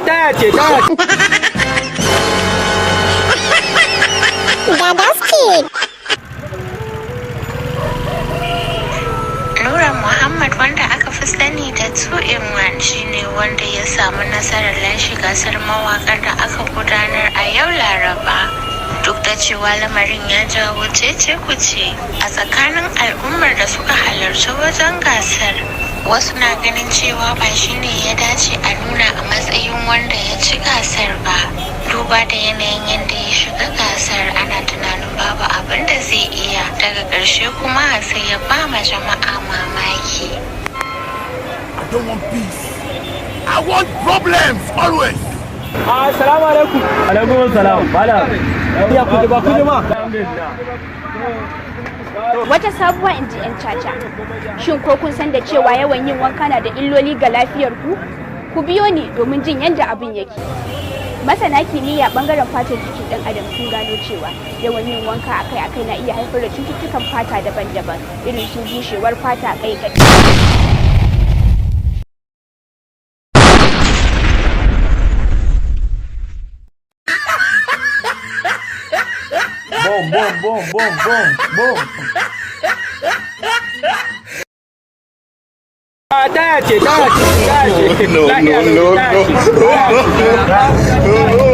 Taya ce, taya ce. Dadaski. Nura Muhammad, wanda aka fi sani da 2 in 1, shine wanda ya samu nasarar lashe gasar mawaƙar da aka gudanar a yau Laraba. Duk da cewa lamarin ya jawo cece-kuce a tsakanin al'ummar da suka halarci wajen gasar. Wasu na ganin cewa ba shine ya dace a nuna a matsayin wanda ya ci gasar ba. Duba da yanayin yadda ya shiga gasar, ana tunanin babu abin da zai iya, daga ƙarshe kuma sai ya ba ma jama'a mamaki. I don't want peace. I want problems always. Assalamu alaikum. Alaikum salam. Malam. Ya kuji ba kuji ma. Wata sabuwa, in ji 'yan caca. Shin ko kun san da cewa yawan yin wanka na da illoli ga lafiyar ku? Ku biyo ni domin jin yadda abin yake. Masana kimiyya bangaren fatar jikin ɗan adam sun gano cewa yawan yin wanka akai-akai na iya haifar da cututtukan fata daban-daban, irin su bushewar fata, ƙaiƙayi. Boom, boom, boom, boom, boom, boom. Taya ce, taya ce, taya ce. No, no, no, no.